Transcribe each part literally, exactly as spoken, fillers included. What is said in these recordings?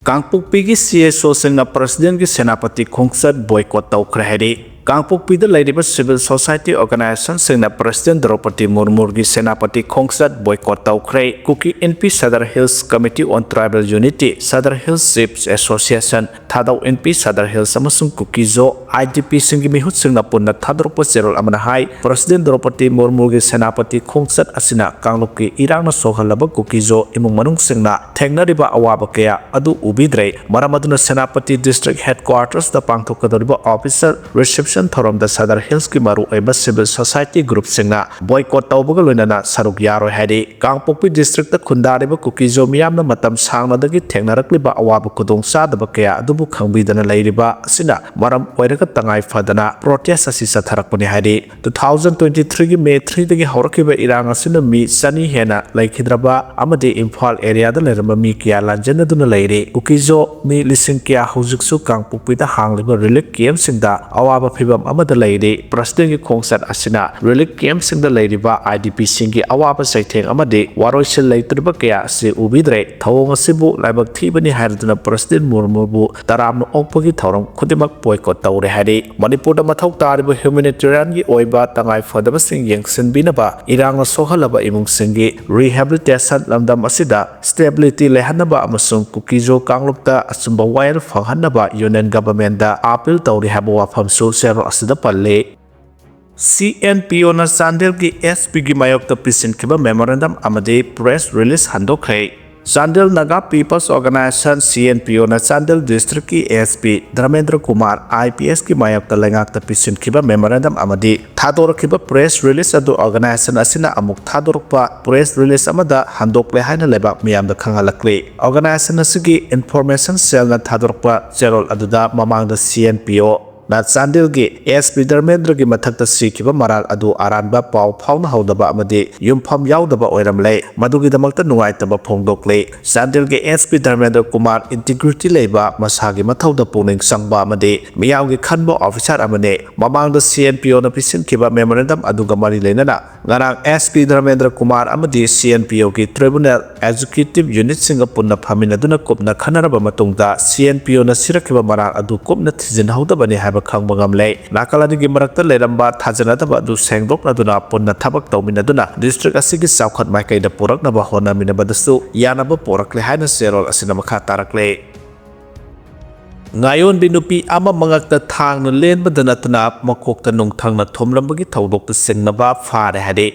ꯀꯥꯡꯄꯣꯛꯄꯤꯒꯤ C S ꯑꯣꯁꯤꯡꯅ ꯄ꯭ꯔꯁꯤꯗꯦꯟꯒꯤ Senapati ꯈꯣꯡꯆꯠ boycott ꯇꯧꯈ꯭ꯔꯦ ꯍꯥꯏꯔꯤ꯫ ꯀꯥꯡꯄꯣꯛꯄꯤꯗ ꯂꯩꯔꯤꯕ ꯁꯤꯚꯤꯜ ꯁꯣꯁꯥꯏꯇꯤ ꯑꯣꯔꯒꯅꯥꯏꯖꯦꯁꯟꯁꯤꯡꯅ ꯄ꯭ꯔꯁꯤꯗꯦꯟ ꯗ꯭ꯔꯧꯄꯗꯤ ꯃꯨꯔꯃꯨꯒꯤ ꯁꯦꯅꯥꯄꯇꯤ ꯈꯣꯡꯆꯠ ꯕꯣꯏꯀꯣꯠ ꯇꯧꯈ꯭ꯔꯦ꯫ Kuki Inpi Sadar hills committee on tribal unity, Sadar hills chiefs association, Thadou Inpi Sadar hills ꯑꯃꯁꯨꯡ ꯀꯨꯀꯤꯖꯣ ꯑꯥꯏ ꯗꯤ ꯄꯤꯁꯤꯡꯒꯤ ꯃꯤꯍꯨꯠꯁꯤꯡꯅ ꯄꯨꯟꯅ ꯊꯥꯗꯣꯔꯛꯄ ꯆꯦꯔꯣꯜ ꯑꯃꯅ ꯍꯥꯏ, ꯄ꯭ꯔꯁꯤꯗꯦꯟ ꯗ꯭ꯔꯧꯄꯗꯤ ꯃꯨꯔꯃꯨꯒꯤ ꯁꯦꯅꯥꯄꯇꯤ ꯈꯣꯡꯆꯠ ꯑꯁꯤꯅ ꯀꯥꯡꯂꯨꯞꯀꯤ ꯏꯔꯥꯡꯅ ꯁꯣꯛꯍꯜꯂꯕ ꯀꯨꯀꯤꯖꯣ ꯏꯃꯨꯡ ꯃꯅꯨꯡꯁꯤꯡꯅ ꯊꯦꯡꯅꯔꯤꯕ ꯑꯋꯥꯕ ꯀꯌꯥ ꯑꯗꯨ ꯎꯕꯤꯗ꯭ꯔꯦ꯫ ꯃꯔꯝ ꯑꯗꯨꯅ ꯁꯦꯅꯥꯄꯇꯤ ꯗꯤꯁꯇ꯭ꯔꯤꯛ ꯍꯦꯗꯀ꯭ꯋꯥꯔꯇꯔꯁꯇ ꯄꯥꯡꯊꯣꯛꯀꯗꯧꯔꯤꯕ ꯑꯣꯐꯤꯁꯤꯌꯦꯜ ꯔꯤꯁꯦꯞꯁꯟ ꯊꯧꯔꯝꯗ ꯁꯗꯔ ꯍꯤꯜꯁꯀꯤ ꯃꯔꯨꯑꯣꯏꯕ ꯁꯤꯚꯤꯜ ꯁꯣꯁꯥꯏꯇꯤ ꯒ꯭ꯔꯨꯞꯁꯤꯡꯅ ꯕꯣꯏꯀꯣꯠ ꯇꯧꯕꯒ ꯂꯣꯏꯅꯅ ꯁꯔꯨꯛ ꯌꯥꯔꯣꯏ ꯍꯥꯏꯔꯤ꯫ ꯀꯥꯡꯄꯣꯛꯄꯤ ꯗꯤꯁꯇ꯭ꯔꯤꯛꯇ ꯈꯨꯟꯗꯥꯔꯤꯕ ꯀꯨꯀꯤꯖꯣ ꯃꯤꯌꯥꯝꯅ ꯃꯇꯝ ꯁꯥꯡꯅꯗꯒꯤ ꯊꯦꯡꯅꯔꯛꯂꯤꯕ ꯑꯋꯥꯕ ꯈꯨꯗꯣꯡꯆꯥꯗꯕ ꯀꯌꯥ ꯑꯗꯨꯕꯨ ꯈꯪꯕꯤꯗꯅ ꯂꯩꯔꯤꯕ ꯑꯁꯤꯅ ꯃꯔꯝ ꯑꯣꯏꯔꯒ ꯇꯉꯥꯏ ꯐꯗꯅ ꯄ꯭ꯔꯣꯇꯦꯁ ꯑꯁꯤ ꯆꯠꯊꯔꯛꯄꯅꯤ ꯍꯥꯏꯔꯤ꯫ ꯇꯨ ꯊꯥꯎꯖꯟ ꯇ꯭ꯋꯦꯟꯇꯤ ꯊ꯭ꯔꯤꯒꯤ ꯃꯦ ꯊ꯭ꯔꯤꯗꯒꯤ ꯍꯧꯔꯛꯈꯤꯕ ꯏꯔꯥꯡ ꯑꯁꯤꯅ ꯃꯤ ꯆꯅꯤ ꯍꯦꯟꯅ ꯂꯩꯈꯤꯗ꯭ꯔꯕ ꯑꯃꯗꯤ ꯏꯝꯐꯥꯜ ꯑꯦꯔꯤꯌꯥꯗ ꯂꯩꯔꯝꯕ ꯃꯤ ꯀꯌꯥ ꯂꯥꯟꯖꯦꯟꯅꯗꯨꯅ ꯂꯩꯔꯤ꯫ ꯀꯨꯀꯤꯖꯣ ꯃꯤ ꯂꯤꯁꯤꯡ ꯀꯌꯥ ꯍꯧꯖꯤꯛꯁꯨ ꯀꯥꯡꯄꯣꯛꯄꯤꯗ ꯍꯥꯡꯂꯤꯕ ꯔꯤꯂꯤꯐ ꯀꯦꯝꯞꯁꯤꯡꯗ ꯑꯋꯥꯕ ꯐꯤꯚꯝ ꯑꯃꯗ ꯂꯩꯔꯤ꯫ ꯄ꯭ꯔꯁꯤꯗꯦꯟꯒꯤ ꯈꯣꯡꯆꯠ ꯑꯁꯤꯅ ꯔꯤꯂꯤꯐ ꯀꯦꯝꯞꯁꯤꯡꯗ ꯂꯩꯔꯤꯕ ꯑꯥꯏ ꯗꯤ ꯄꯤꯁꯤꯡꯒꯤ ꯑꯋꯥꯕ ꯆꯩꯊꯦꯡ ꯑꯃꯗꯤ ꯋꯥꯔꯣꯏꯁꯤꯟ ꯂꯩꯇ꯭ꯔꯤꯕ ꯀꯌꯥ ꯑꯁꯤ ꯎꯕꯤꯗ꯭ꯔꯦ꯫ ꯊꯧꯑꯣꯡ ꯑꯁꯤꯕꯨ ꯂꯥꯏꯕꯛ ꯊꯤꯕꯅꯤ ꯍꯥꯏꯔꯗꯨꯅ ꯄ꯭ꯔꯁꯤꯗꯦꯟ ꯃꯨꯔꯃꯨꯕꯨ ꯇꯔꯥꯝꯅ ꯑꯣꯛꯄꯒꯤ ꯊꯧꯔꯝ ꯈꯨꯗꯤꯡꯃꯛ ꯕꯣꯏꯀꯣꯠ ꯇꯧꯔꯦ ꯍꯥꯏꯔꯤ꯫ ꯃꯅꯤꯄꯨꯔꯗ ꯃꯊꯧ ꯇꯥꯔꯤꯕ ꯍ꯭ꯌꯨꯃꯦꯅꯤꯇꯦꯔꯤꯌꯟꯒꯤ ꯑꯣꯏꯕ ꯇꯉꯥꯏ ꯐꯗꯕꯁꯤꯡ ꯌꯦꯡꯁꯤꯟꯕꯤꯅꯕ, ꯏꯔꯥꯡꯅ ꯁꯣꯛꯍꯜꯂꯕ ꯏꯃꯨꯡꯁꯤꯡꯒꯤ ꯔꯤꯍꯦꯕꯤꯂꯤꯇꯦꯁꯟ ꯂꯝꯗꯝ ꯑꯁꯤꯗ ꯁ꯭ꯇꯦꯕꯤꯂꯤꯇꯤ ꯂꯩꯍꯟꯅꯕ ꯑꯃꯁꯨꯡ ꯀꯨꯀꯤꯖꯣ ꯀꯥꯡꯂꯨꯞꯇ ꯑꯆꯨꯝꯕ ꯋꯥꯌꯦꯜ ꯐꯪꯍꯟꯅꯕ ꯌꯨꯅꯤꯌꯟ ꯒꯚꯔꯟꯃꯦꯟꯗ ꯑꯥꯄꯤꯜ ꯇꯧꯔꯤ ꯍꯥꯏꯕ ꯋꯥꯐꯝꯁꯨ ꯆꯦꯔꯣꯜ ꯑꯁꯤꯗ ꯄꯜꯂꯤ꯫ ꯁꯤ ꯑꯦꯟ ꯄꯤ ꯑꯣꯅ ꯆꯥꯟꯗꯦꯜꯒꯤ ꯑꯦꯁ ꯄꯤꯒꯤ ꯃꯥꯌꯣꯛꯇ ꯄꯤꯁꯤꯟꯈꯤꯕ ꯃꯦꯃꯣꯔꯦꯟꯗꯝ ꯑꯃꯗꯤ ꯄ꯭ꯔꯦꯁ ꯔꯤꯂꯤꯖ ꯍꯟꯗꯣꯛꯈ꯭ꯔꯦ꯫ Chandel Naga peoples organization, C N P O Chandel ꯗꯤꯁꯇ꯭ꯔꯤꯛꯀꯤ S P Dharmendra Kumar I P ꯑꯦꯁꯀꯤ ꯃꯥꯌꯣꯛꯇ ꯂꯩꯉꯥꯛꯇ ꯄꯤꯁꯤꯟꯈꯤꯕ ꯃꯦꯃꯣꯔꯦꯟꯗꯝ ꯑꯃꯗꯤ ꯊꯥꯗꯣꯔꯛꯈꯤꯕ ꯄ꯭ꯔꯦꯁ ꯔꯤꯂꯤꯖ ꯑꯗꯨ ꯑꯣꯔꯒꯅꯥꯏꯖꯦꯁꯟ ꯑꯁꯤꯅ ꯑꯃꯨꯛ ꯊꯥꯗꯣꯔꯛꯄ ꯄ꯭ꯔꯦꯁ ꯔꯤꯂꯤꯖ ꯑꯃꯗ ꯍꯟꯗꯣꯛꯂꯦ ꯍꯥꯏꯅ ꯂꯩꯕꯥꯛ ꯃꯤꯌꯥꯝꯗ ꯈꯪꯍꯜꯂꯛꯂꯤ꯫ ꯑꯣꯔꯒꯅꯥꯏꯖꯦꯁꯟ ꯑꯁꯤꯒꯤ ꯏꯟꯐꯣꯔꯃꯦꯁꯟ ꯁꯦꯜꯅ ꯊꯥꯗꯣꯔꯛꯄ ꯆꯦꯔꯣꯜ ꯑꯗꯨꯗ ꯃꯃꯥꯡꯗ ꯁꯤ ꯑꯦꯟ ꯄꯤ ꯑꯣ ꯅ ꯆꯥꯟꯗꯦꯜꯒꯤ ꯑꯦꯁ ꯄꯤ ꯙꯔꯃꯦꯟꯗ꯭ꯔꯒꯤ ꯃꯊꯛꯇ ꯁꯤꯈꯤꯕ ꯃꯔꯥꯜ ꯑꯗꯨ ꯑꯔꯥꯟꯕ ꯄꯥꯎ ꯐꯥꯎꯅꯍꯧꯗꯕ ꯑꯃꯗꯤ ꯌꯨꯝꯐꯝ ꯌꯥꯎꯗꯕ ꯑꯣꯏꯔꯝꯂꯦ꯫ ꯃꯗꯨꯒꯤꯗꯃꯛꯇ ꯅꯨꯡꯉꯥꯏꯇꯕ ꯐꯣꯡꯗꯣꯛꯂꯤ꯫ ꯆꯥꯟꯗꯦꯜꯒꯤ S P Dharmendra Kumar integrity ꯂꯩꯕ, ꯃꯁꯥꯒꯤ ꯃꯊꯧꯗ ꯄꯨꯛꯅꯤꯡ ꯆꯪꯕ ꯑꯃꯗꯤ ꯃꯤꯌꯥꯝꯒꯤ ꯈꯟꯕ officer ꯑꯃꯅꯤ꯫ ꯃꯃꯥꯡꯗ C N P O ꯅ ꯄꯤꯁꯤꯟꯈꯤꯕ memorandum ꯑꯗꯨꯒ ꯃꯔꯤ ꯂꯩꯅꯅ ꯉꯔꯥꯡ ꯑꯦꯁ ꯄꯤ ꯙꯔꯃꯦꯟꯗ꯭ꯔ ꯀꯨꯃꯥꯔ ꯑꯃꯗꯤ C N P O ꯒꯤ tribunal executive unit ꯁꯤꯡꯒ ꯄꯨꯟꯅ ꯐꯝꯃꯤꯟꯅꯗꯨꯅ ꯀꯨꯞꯅ ꯈꯟꯅꯔꯕ ꯃꯇꯨꯡꯗ, C N P O ꯅ ꯁꯤꯔꯛꯈꯤꯕ ꯃꯔꯥꯜ ꯑꯗꯨ ꯀꯨꯞꯅ ꯊꯤꯖꯤꯟꯍꯧꯗꯕꯅꯤ ꯍꯥꯏꯕ ꯈꯪꯕ ꯉꯝꯂꯦ꯫ ꯅꯥꯀꯜ ꯑꯅꯤꯒꯤ ꯃꯔꯛꯇ ꯂꯩꯔꯝꯕ ꯊꯥꯖꯅꯗꯕ ꯑꯗꯨ ꯁꯦꯡꯗꯣꯛꯅꯗꯨꯅ, ꯄꯨꯟꯅ ꯊꯕꯛ ꯇꯧꯃꯤꯟꯅꯗꯨꯅ district ꯑꯁꯤꯒꯤ ꯆꯥꯎꯈꯠ ꯃꯥꯏꯀꯩꯗ ꯄꯨꯔꯛꯅꯕ ꯍꯣꯠꯅꯃꯤꯟꯅꯕꯗꯁꯨ ꯌꯥꯅꯕ ꯄꯨꯔꯛꯂꯦ ꯍꯥꯏꯅ ꯆꯦꯔꯣꯜ ꯑꯁꯤꯅ ꯃꯈꯥ ꯇꯥꯔꯛꯂꯦ꯫ ꯉꯥꯌꯣꯟꯕꯤ ꯅꯨꯄꯤ ꯑꯃ ꯃꯉꯛꯇ ꯊꯥꯡꯅ ꯂꯦꯟꯕꯗ ꯅꯠꯇꯅ ꯃꯀꯣꯛꯇ ꯅꯨꯡꯊꯪꯅ ꯊꯣꯝꯂꯝꯕꯒꯤ ꯊꯧꯗꯣꯛꯇ ꯁꯤꯡꯅꯕ ꯐꯥꯔꯦ ꯍꯥꯏꯔꯦ꯫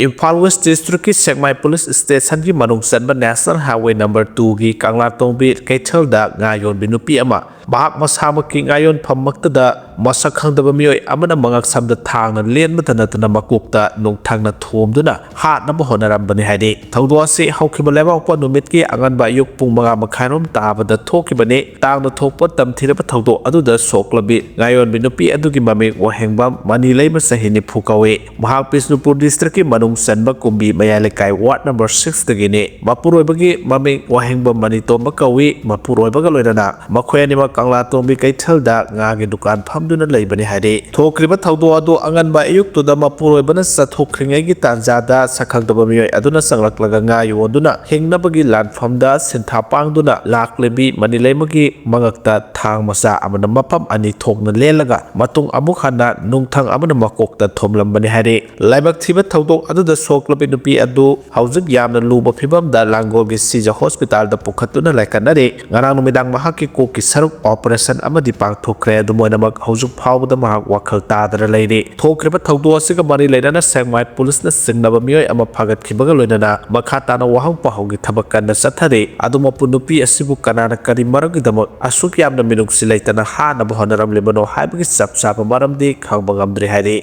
ꯏꯝꯐꯥꯜ West district ꯀꯤ ꯁꯦꯛꯃꯥꯏ police station ꯒꯤ ꯃꯅꯨꯡ ꯆꯟꯕ National Highway number two ꯒꯤ ꯀꯪꯂꯥꯇꯣꯡꯕꯤ ꯀꯩꯊꯦꯜꯗ ꯉꯥ ꯌꯣꯟꯕꯤ ꯅꯨꯄꯤ ꯑꯃ ꯃꯍꯥꯛ ꯃꯁꯥꯃꯛꯀꯤ ꯉꯥ ꯌꯣꯟꯐꯝꯃꯛꯇꯗ ꯃꯁꯛ ꯈꯪꯗꯕ ꯃꯤꯑꯣꯏ ꯑꯃꯅ ꯃꯉꯛꯁꯝꯗ ꯊꯥꯡꯅ ꯂꯦꯟꯕꯗ ꯅꯠꯇꯅ ꯃꯀꯣꯛꯇ ꯅꯨꯡꯊꯪꯅ ꯊꯣꯝꯗꯨꯅ ꯍꯥꯠꯅꯕ ꯍꯣꯠꯅꯔꯝꯕꯅꯤ ꯍꯥꯏꯔꯤ꯫ ꯊꯧꯗꯣꯛ ꯑꯁꯤ ꯍꯧꯈꯤꯕ ꯂꯩꯕꯥꯛꯄꯣꯛꯄ ꯅꯨꯃꯤꯠꯀꯤ ꯑꯉꯟꯕ ꯑꯌꯨꯛ ꯄꯨꯡ ꯃꯉꯥ ꯃꯈꯥꯏꯔꯣꯝ ꯇꯥꯕꯗ ꯊꯣꯛꯈꯤꯕꯅꯤ꯫ ꯇꯥꯡꯅ ꯊꯣꯛꯄ ꯇꯝꯊꯤꯔꯕ ꯊꯧꯗꯣꯛ ꯑꯗꯨꯗ ꯁꯣꯛꯂꯕꯤ ꯉꯥꯌꯣꯟꯕꯤ ꯅꯨꯄꯤ ꯑꯗꯨꯒꯤ ꯃꯃꯤꯡ ꯋꯥꯍꯦꯡꯕꯝ ꯃꯅꯤꯂꯩꯃ, ꯆꯍꯤ ꯅꯤꯐꯨ ꯀꯧꯏ꯫ ꯃꯍꯥꯛ ꯕꯤꯁꯅꯨꯄꯨꯔ district ꯀꯤ ꯃꯅꯨꯡ ꯆꯟꯕ ꯀꯨꯝꯕꯤ ꯃꯌꯥꯏ ꯂꯩꯀꯥꯏ ward number six ꯇꯒꯤꯅꯤ꯫ ꯃꯄꯨꯔꯣꯏꯕꯒꯤ ꯃꯃꯤꯡ ꯋꯥꯍꯦꯡꯕꯝ ꯃꯅꯤꯇꯣꯝꯕ ꯀꯧꯏ꯫ ꯃꯄꯨꯔꯣꯏꯕꯒ ꯂꯣꯏꯅꯅ ꯃꯈꯣꯏ ꯑꯅꯤꯃꯛ ꯀꯪꯂꯥꯇꯣꯡꯕꯤ ꯀꯩꯊꯦꯜꯗ ꯉꯥꯒꯤ ꯗꯨꯀꯥꯟ ꯐꯝꯗꯨꯅ ꯂꯩꯕꯅꯤ ꯍꯥꯏꯔꯤ꯫ ꯊꯣꯛꯈ꯭ꯔꯤꯕ ꯊꯧꯗꯣꯛ ꯑꯗꯨ ꯑꯉꯟꯕ ꯑꯌꯨꯛꯇꯨꯗ ꯃꯄꯨꯔꯣꯏꯕꯅ ꯆꯠꯊꯣꯛꯈ꯭ꯔꯤꯉꯩꯒꯤ ꯇꯥꯟꯖꯥꯗ ꯁꯛꯈꯪꯗꯕ ꯃꯤꯑꯣꯏ ꯑꯗꯨꯅ ꯆꯪꯂꯛꯂꯒ ꯉꯥ ꯌꯣꯟꯗꯨꯅ ꯍꯤꯡꯅꯕꯒꯤ ꯂꯥꯟꯐꯝꯗ ꯁꯤꯟꯊꯥ ꯄꯥꯡꯗꯨꯅ ꯂꯥꯛꯂꯤꯕꯤ ꯃꯅꯤꯂꯩꯃꯒꯤ ꯃꯉꯛꯇ ꯊꯥꯡ ꯃꯆꯥ ꯑꯃꯅ ꯃꯐꯝ ꯑꯅꯤ ꯊꯣꯛꯅ ꯂꯦꯜꯂꯒ ꯃꯇꯨꯡ ꯑꯃꯨꯛ ꯍꯟꯅ ꯅꯨꯡꯊꯪ ꯑꯃꯅ ꯃꯀꯣꯛꯇ ꯊꯣꯝꯂꯝꯕꯅꯤ ꯍꯥꯏꯔꯤ꯫ ꯂꯥꯏꯕꯛ ꯊꯤꯕ ꯊꯧꯗꯣꯛ ꯑꯗꯨꯗ ꯁꯣꯛꯂꯕꯤ ꯅꯨꯄꯤ ꯑꯗꯨ ꯍꯧꯖꯤꯛ ꯌꯥꯝꯅ ꯂꯨꯕ ꯐꯤꯕꯝꯗ ꯂꯥꯡꯒꯣꯜꯒꯤ ꯁꯤꯖ ꯍꯣꯁꯄꯤꯇꯥꯜꯗ ꯄꯨꯈꯠꯇꯨꯅ ꯂꯥꯏꯀꯠꯅꯔꯤ꯫ ꯉꯔꯥꯡ ꯅꯨꯃꯤꯗꯥꯡ ꯃꯍꯥꯛꯀꯤ ꯀꯣꯛꯀꯤ ꯁꯔꯨꯛ operation ꯑꯃꯗꯤ ꯄꯥꯡꯊꯣꯛꯈ꯭ꯔꯦ꯫ ꯑꯗꯨꯝ ꯑꯣꯏꯅꯃꯛ ꯍꯧꯖꯤꯛ ꯐꯥꯎꯕꯗ ꯃꯍꯥꯛ ꯋꯥꯈꯜ ꯇꯥꯗꯅ ꯂꯩꯔꯤ꯫ ꯊꯣꯛꯈ꯭ꯔꯤꯕ ꯊꯧꯗꯣꯛ ꯑꯁꯤꯒ ꯃꯔꯤ ꯂꯩꯅꯅ ꯁꯦꯛꯃꯥꯏ police ꯅ ꯆꯤꯡꯅꯕ ꯃꯤꯑꯣꯏ ꯑꯃ ꯐꯥꯒꯠꯈꯤꯕꯒ ꯂꯣꯏꯅꯅ ꯃꯈꯥ ꯇꯥꯅ ꯋꯥꯍꯪ ꯄꯥꯎꯍꯪꯒꯤ ꯊꯕꯛ ꯀꯟꯅ ꯆꯠꯊꯔꯤ꯫ ꯑꯗꯨꯃꯛꯄꯨ ꯅꯨꯄꯤ ꯑꯁꯤꯕꯨ ꯀꯅꯥꯅ ꯀꯔꯤ ꯃꯔꯝꯒꯤꯗꯃꯛ ꯑꯁꯨꯛ ꯌꯥꯝꯅ ꯃꯤꯅꯨꯡꯁꯤ ꯂꯩꯇꯅ ꯍꯥꯠꯅꯕ ꯍꯣꯠꯅꯔꯝꯂꯤꯕꯅꯣ ꯍꯥꯏꯕꯒꯤ ꯆꯞ ꯆꯥꯕ ꯃꯔꯝꯗꯤ ꯈꯪꯕ ꯉꯝꯗ꯭ꯔꯤ ꯍꯥꯏꯔꯤ꯫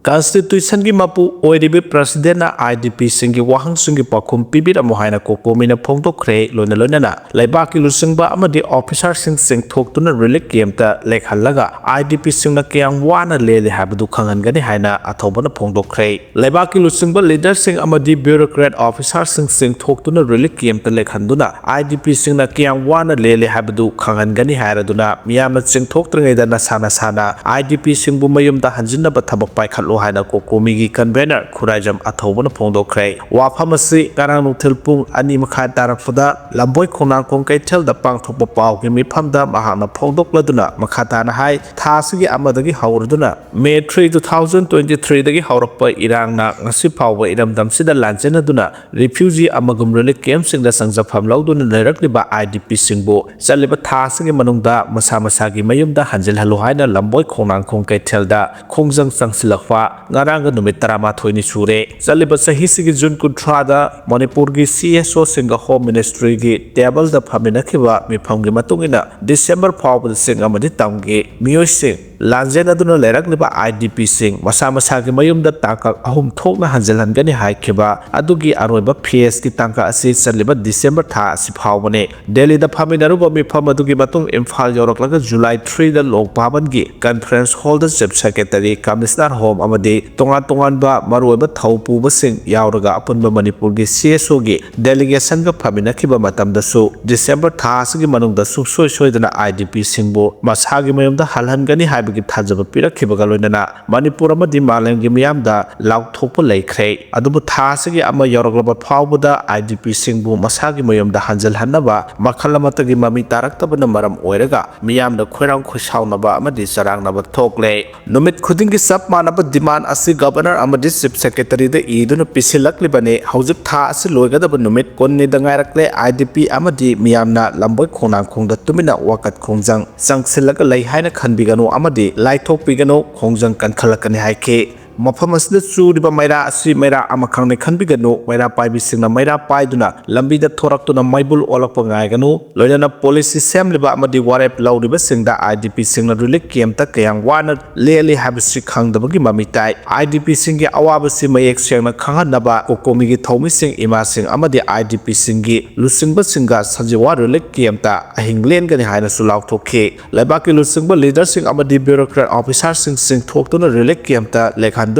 ꯀꯟꯁꯇꯤꯇ꯭ꯌꯨꯁꯟꯒꯤ ꯃꯄꯨ ꯑꯣꯏꯔꯤꯕ ꯄ꯭ꯔꯁꯤꯗꯦꯟꯅ IDPꯁꯤꯡꯒꯤ ꯋꯥꯍꯪꯁꯤꯡꯒꯤ ꯄꯥꯎꯈꯨꯝ ꯄꯤꯕꯤꯔꯝꯃꯨ ꯍꯥꯏꯅ ꯀꯣꯀꯣꯃꯤꯅ ꯐꯣꯡꯗꯣꯛꯈ꯭ꯔꯦ꯫ ꯂꯣꯏꯅ ꯂꯣꯏꯅꯅ ꯂꯩꯕꯥꯛꯀꯤ ꯂꯨꯆꯤꯡꯕ ꯑꯃꯗꯤ ꯑꯣꯐꯤꯁꯥꯔꯁꯤꯡ ꯆꯤꯡꯊꯣꯛꯇꯨꯅ ꯔꯤꯂꯤꯐ ꯀꯦꯝꯞꯇ ꯂꯦꯛꯍꯜꯂꯒ IDPꯁꯤꯡꯅ ꯀꯌꯥꯝ ꯋꯥꯅ ꯂꯦꯜꯂꯤ ꯍꯥꯏꯕꯗꯨ ꯈꯪꯍꯟꯒꯅꯤ ꯍꯥꯏꯅ ꯑꯊꯧꯕꯅ ꯐꯣꯡꯗꯣꯛꯈ꯭ꯔꯦ꯫ ꯂꯩꯕꯥꯛꯀꯤ ꯂꯨꯆꯤꯡꯕ ꯂꯤꯗꯔꯁꯤꯡ ꯑꯃꯗꯤ ꯕ꯭ꯌꯨꯔꯣꯀ꯭ꯔꯦꯠ ꯑꯣꯐꯤꯁꯥꯔꯁꯤꯡ ꯆꯤꯡꯊꯣꯛꯇꯨꯅ ꯔꯤꯂꯤꯐ ꯀꯦꯝꯞꯇ ꯂꯦꯛꯍꯟꯗꯨꯅ IDPꯁꯤꯡꯅ ꯀꯌꯥꯝ ꯋꯥꯅ ꯂꯦꯜꯂꯤ ꯍꯥꯏꯕꯗꯨ ꯈꯪꯍꯟꯒꯅꯤ ꯍꯥꯏꯔꯗꯨꯅ ꯃꯤꯌꯥꯝꯅ ꯆꯤꯡꯊꯣꯛꯇ꯭ꯔꯤꯉꯩꯗ ꯅꯁꯥ ꯅꯁꯥꯅ IDPꯁꯤꯡꯕꯨ ꯃꯌꯨꯝꯗ ꯍꯟꯖꯤꯟꯅꯕ ꯊꯕꯛ ꯄꯥꯏꯈꯠꯂꯨ ꯍꯥꯏꯅ ꯀꯣꯀꯣꯃꯤꯒꯤ ꯀꯟꯚꯦꯅꯔ ꯈꯨꯔꯥꯏꯖꯝ ꯑꯊꯧꯕꯅ ꯐꯣꯡꯗꯣꯛꯈ꯭ꯔꯦ꯫ ꯋꯥꯐꯝ ꯑꯁꯤ ꯉꯔꯥꯡ ꯅꯨꯡꯊꯤꯜ ꯄꯨꯡ ꯑꯅꯤ ꯃꯈꯥꯏ ꯇꯥꯔꯛꯄꯗ ꯂꯝꯕꯣꯏ ꯈꯣꯡꯅꯥꯡꯈꯣꯡ ꯀꯩꯊꯦꯜꯗ ꯄꯥꯡꯊꯣꯛꯄ ꯄꯥꯎꯒꯤ ꯃꯤꯐꯝꯗ ꯃꯍꯥꯛꯅ ꯐꯣꯡꯗꯣꯛꯂꯗꯨꯅ ꯃꯈꯥ ꯇꯥꯅ ꯍꯥꯏ, ꯊꯥ ꯑꯁꯤꯒꯤ ꯑꯃꯗꯒꯤ ꯍꯧꯔꯗꯨꯅ May three, two thousand twenty threeꯗꯒꯤ ꯍꯧꯔꯛꯄ ꯏꯔꯥꯡꯅ ꯉꯁꯤ ꯐꯥꯎꯕ ꯏꯔꯝꯗꯝꯁꯤꯗ ꯂꯥꯟꯖꯦꯟꯅꯗꯨꯅ ꯔꯤꯐ꯭ꯌꯨꯖꯤ ꯑꯃꯒꯨꯝ ꯔꯤꯂꯤꯐ ꯀꯦꯝꯞꯁꯤꯡꯗ ꯆꯪꯖꯐꯝ ꯂꯧꯗꯨꯅ ꯂꯩꯔꯛꯂꯤꯕ IDPꯁꯤꯡꯕꯨ ꯆꯠꯂꯤꯕ ꯊꯥ ꯑꯁꯤꯒꯤ ꯃꯅꯨꯡꯗ ꯃꯁꯥ ꯃꯁꯥꯒꯤ ꯃꯌꯨꯝꯗ ꯍꯟꯖꯤꯜꯍꯜꯂꯨ ꯍꯥꯏꯅ ꯂꯝꯕꯣꯏ ꯈꯣꯡꯅꯥꯡꯈꯣꯡ ꯀꯩꯊꯦꯜꯗ ꯈꯣꯡꯖꯪ ꯆꯪꯁꯤꯜꯂꯛꯄ ꯉꯔꯥꯡꯒ ꯅꯨꯃꯤꯠ ꯇꯔꯥꯃꯥꯊꯣꯏꯅꯤ ꯁꯨꯔꯦ꯫ ꯆꯠꯂꯤꯕ ꯆꯍꯤꯁꯤꯒꯤ ꯖꯨꯟ ꯀꯨꯟꯊ꯭ꯔꯥꯗ ꯃꯅꯤꯄꯨꯔꯒꯤ CSOꯁꯤꯡꯒ ꯍꯣꯝ ꯃꯤꯅꯤꯁꯇ꯭ꯔꯤꯒꯤ ꯇꯦꯕꯜꯗ ꯐꯝꯃꯤꯟꯅꯈꯤꯕ ꯃꯤꯐꯝꯒꯤ ꯃꯇꯨꯡ ꯏꯟꯅ ꯗꯤꯁꯦꯝꯕꯔ ꯐꯥꯎꯕꯗ ꯆꯤꯡ ꯑꯃꯗꯤ ꯇꯝꯒꯤ ꯃꯤꯑꯣꯏꯁꯤꯡ ꯂꯥꯟꯖꯦꯟꯅꯗꯨꯅ ꯂꯩꯔꯛꯂꯤꯕ IDPꯁꯤꯡ ꯃꯁꯥ ꯃꯁꯥꯒꯤ ꯃꯌꯨꯝꯗ ꯇꯥꯡꯀꯛ ꯑꯍꯨꯝ ꯊꯣꯛꯅ ꯍꯟꯖꯤꯜꯍꯟꯒꯅꯤ ꯍꯥꯏꯈꯤꯕ ꯑꯗꯨꯒꯤ ꯑꯔꯣꯏꯕ ꯐꯦꯖꯀꯤ ꯇꯥꯡꯀꯛ ꯑꯁꯤ ꯆꯠꯂꯤꯕ ꯗꯤꯁꯦꯝꯕꯔ ꯊꯥ ꯑꯁꯤ ꯐꯥꯎꯕꯅꯤ꯫ ꯗꯦꯜꯂꯤꯗ ꯐꯝꯃꯤꯟꯅꯔꯨꯕ ꯃꯤꯐꯝ ꯑꯗꯨꯒꯤ ꯃꯇꯨꯡ ꯏꯝꯐꯥꯜ ꯌꯧꯔꯛꯂꯒ ꯖꯨꯂꯥꯏ threeꯗ ꯂꯣꯛ ꯚꯕꯟꯒꯤ ꯀꯟꯐꯔꯦꯟꯁ ꯍꯣꯜꯗ ꯆꯤꯐ ꯁꯦꯀ꯭ꯔꯦꯇꯔꯤ, ꯀꯃꯤꯁꯅꯔ ꯍꯣꯝ ꯑꯃꯗꯤ ꯇꯣꯉꯥꯟ ꯇꯣꯉꯥꯟꯕ ꯃꯔꯨꯑꯣꯏꯕ ꯊꯧ ꯄꯨꯕꯁꯤꯡ ꯌꯥꯎꯔꯒ ꯑꯄꯨꯟꯕ ꯃꯅꯤꯄꯨꯔꯒꯤ CSOꯒꯤ ꯗꯦꯂꯤꯒꯦꯁꯟꯒ ꯐꯝꯃꯤꯟꯅꯈꯤꯕ ꯃꯇꯝꯗꯁꯨ ꯗꯤꯁꯦꯝꯕꯔ ꯊꯥ ꯑꯁꯤꯒꯤ ꯃꯅꯨꯡꯗ ꯁꯨꯡꯁꯣꯏ ꯁꯣꯏꯗꯅ IDPꯁꯤꯡꯕꯨ ꯃꯁꯥꯒꯤ ꯃꯌꯨꯝꯗ ꯍꯜꯍꯟꯒꯅꯤ ꯍꯥꯏꯕꯒꯤ ꯊꯥꯖꯕ ꯄꯤꯔꯛꯈꯤꯕꯒ ꯂꯣꯏꯅꯅ ꯃꯅꯤꯄꯨꯔ ꯑꯃꯗꯤ ꯃꯥꯂꯦꯝꯒꯤ ꯃꯤꯌꯥꯝꯗ ꯂꯥꯎꯊꯣꯛꯄ ꯂꯩꯈ꯭ꯔꯦ꯫ ꯑꯗꯨꯕꯨ ꯊꯥ ꯑꯁꯤꯒꯤ ꯑꯃ ꯌꯧꯔꯛꯂꯕ ꯐꯥꯎꯕꯗ IDPꯁꯤꯡꯕꯨ ꯃꯁꯥꯒꯤ ꯃꯌꯨꯝꯗ ꯍꯟꯖꯤꯜꯍꯟꯅꯕ ꯃꯈꯜ ꯑꯃꯠꯇꯒꯤ ꯃꯃꯤ ꯇꯥꯔꯛꯇꯕꯅ ꯃꯔꯝ ꯑꯣꯏꯔꯒ ꯃꯤꯌꯥꯝꯅ ꯈꯣꯏꯔꯥꯡ ꯈꯣꯏꯁꯥꯎꯅꯕ ꯑꯃꯗꯤ ꯆꯔꯥꯡꯅꯕ ꯊꯣꯛꯂꯦ꯫ ꯅꯨꯃꯤꯠ ꯈꯨꯗꯤꯡꯒꯤ ꯆꯞ ꯃꯥꯟꯅꯕ ꯗꯤꯃꯥꯟ ꯑꯁꯤ ꯒꯕꯔꯅꯔ ꯑꯃꯗꯤ ꯆꯤꯐ ꯁꯦꯀ꯭ꯔꯦꯇꯔꯤꯗ ꯏꯗꯨꯅ ꯄꯤꯁꯤꯜꯂꯛꯂꯤꯕꯅꯤ꯫ ꯍꯧꯖꯤꯛ ꯊꯥ ꯑꯁꯤ ꯂꯣꯏꯒꯗꯕ ꯅꯨꯃꯤꯠ ꯀꯨꯟꯅꯤꯗ ꯉꯥꯏꯔꯛꯂꯦ꯫ IDP ꯑꯃꯗꯤ ꯃꯤꯌꯥꯝꯅ ꯂꯝꯕꯣꯏ ꯈꯣꯡꯅꯥꯡꯈꯣꯡꯗ ꯇꯨꯃꯤꯟꯅ ꯋꯥꯀꯠ ꯈꯣꯡꯖꯪ ꯆꯪꯁꯤꯜꯂꯒ ꯂꯩ ꯍꯥꯏꯅ ꯈꯟꯕꯤꯒꯅꯨ ꯑꯃꯗꯤ ꯂꯥꯏꯊꯣꯛꯄꯤꯒꯅꯨ, ꯈꯣꯡꯖꯪ ꯀꯟꯈꯠꯂꯛꯀꯅꯤ ꯍꯥꯏꯈꯤ꯫ ꯃꯐꯝ ꯑꯁꯤꯗ ꯆꯨꯔꯤꯕ ꯃꯩꯔꯥ ꯑꯁꯤ ꯃꯩꯔꯥ ꯑꯃꯈꯛꯅꯤ ꯈꯟꯕꯤꯒꯅꯨ꯫ ꯃꯩꯔꯥ ꯄꯥꯏꯕꯤꯁꯤꯡꯅ ꯃꯩꯔꯥ ꯄꯥꯏꯗꯨꯅ ꯂꯝꯕꯤꯗ ꯊꯣꯔꯛꯇꯨꯅ ꯃꯩꯕꯨꯜ ꯑꯣꯜꯂꯛꯄ ꯉꯥꯏꯒꯅꯨ꯫ ꯂꯣꯏꯅꯅ ꯄꯣꯂꯤꯁꯤ ꯁꯦꯝꯂꯤꯕ ꯑꯃꯗꯤ ꯋꯥꯔꯦꯞ ꯂꯧꯔꯤꯕꯁꯤꯡꯗ IDPꯁꯤꯡꯅ relief campꯇ ꯀꯌꯥꯝ ꯋꯥꯅ ꯂꯦꯜꯂꯤ ꯍꯥꯏꯕꯁꯤ ꯈꯪꯗꯕꯒꯤ ꯃꯃꯤ ꯇꯥꯏ꯫ IDPꯁꯤꯡꯒꯤ ꯑꯋꯥꯕꯁꯤ ꯃꯌꯦꯛ ꯁꯦꯡꯅ ꯈꯪꯍꯟꯅꯕ ꯀꯣꯀꯣꯃꯤꯒꯤ ꯊꯧꯃꯤꯁꯤꯡ, ꯏꯃꯥꯁꯤꯡ ꯑꯃꯗꯤ IDPꯁꯤꯡꯒꯤ ꯂꯨꯆꯤꯡꯕꯁꯤꯡꯒ ꯁꯖꯤꯋꯥ relief campꯇ ꯑꯍꯤꯡ ꯂꯦꯟꯒꯅꯤ ꯍꯥꯏꯅꯁꯨ ꯂꯥꯎꯊꯣꯛꯈꯤ꯫ ꯂꯩꯕꯥꯛꯀꯤ ꯂꯨꯆꯤꯡꯕ leaderꯁꯤꯡ ꯑꯃꯗꯤ bureaucrat officerꯁꯤꯡ ꯆꯤꯡꯊꯣꯛꯇꯨꯅ relief campꯇ ꯂꯦꯛꯍꯟꯗꯨꯅ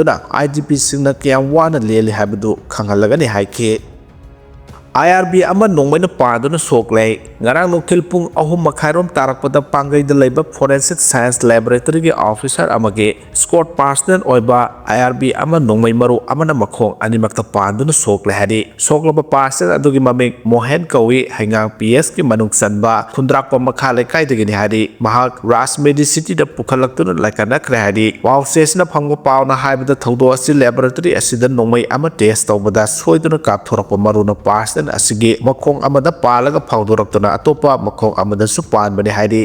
IDPꯁꯤꯡꯅ ꯀꯌꯥꯝ ꯋꯥꯅ ꯂꯦꯜꯂꯤ ꯍꯥꯏꯕꯗꯨ ꯈꯪꯍꯜꯂꯒꯅꯤ ꯍꯥꯏꯈꯤ꯫ IRB ꯑꯃ ꯅꯣꯡꯃꯩꯅ ꯄꯥꯟꯗꯨꯅ ꯁꯣꯛꯂꯦ꯫ ꯉꯔꯥꯡ ꯅꯨꯡꯊꯤꯜ ꯄꯨꯡ ꯑꯍꯨꯝ ꯃꯈꯥꯏꯔꯣꯝ ꯇꯥꯔꯛꯄꯗ ꯄꯥꯡꯒꯩꯗ ꯂꯩꯕ Forensic Science Laboratoryꯒꯤ officer ꯑꯃꯒꯤ squad personnel ꯑꯣꯏꯕ IRB ꯑꯃ ꯅꯣꯡꯃꯩ ꯃꯔꯨ ꯑꯃꯅ ꯃꯈꯣꯡ ꯑꯅꯤꯃꯛꯇ ꯄꯥꯟꯗꯨꯅ ꯁꯣꯛꯂꯦ ꯍꯥꯏꯔꯤ꯫ ꯁꯣꯛꯂꯕ personnel ꯑꯗꯨꯒꯤ ꯃꯃꯤꯡ ꯃꯣꯍꯦꯟ ꯀꯧꯏ, ꯍꯩꯉꯥꯡ PSꯀꯤ ꯃꯅꯨꯡ ꯆꯟꯕ ꯈꯨꯟꯗ꯭ꯔꯥꯛꯄꯝ ꯃꯈꯥ ꯂꯩꯀꯥꯏꯗꯒꯤꯅꯤ ꯍꯥꯏꯔꯤ꯫ ꯃꯍꯥꯛ ꯔꯥꯖ Medicityꯗ ꯄꯨꯈꯠꯂꯛꯇꯨꯅ ꯂꯥꯏꯀꯠꯅꯈ꯭ꯔꯦ ꯍꯥꯏꯔꯤ꯫ ꯄꯥꯎꯆꯦꯁꯤꯅ ꯐꯪꯕ ꯄꯥꯎꯅ ꯍꯥꯏꯕꯗ, ꯊꯧꯗꯣꯛ ꯑꯁꯤ laboratory ꯑꯁꯤꯗ ꯅꯣꯡꯃꯩ ꯑꯃ test ꯇꯧꯕꯗ ꯁꯣꯏꯗꯨꯅ ꯀꯥꯞꯊꯣꯔꯛꯄ ꯃꯔꯨꯅ personnel ꯑꯁꯤꯒꯤ ꯃꯈꯣꯡ ꯑꯃꯗ ꯄꯥꯜꯂꯒ ꯐꯥꯎꯗꯣꯔꯛꯇꯨꯅ ꯑꯇꯣꯞꯄ ꯃꯈꯣꯡ ꯑꯃꯗꯁꯨ ꯄꯥꯟꯕꯅꯤ ꯍꯥꯏꯔꯤ꯫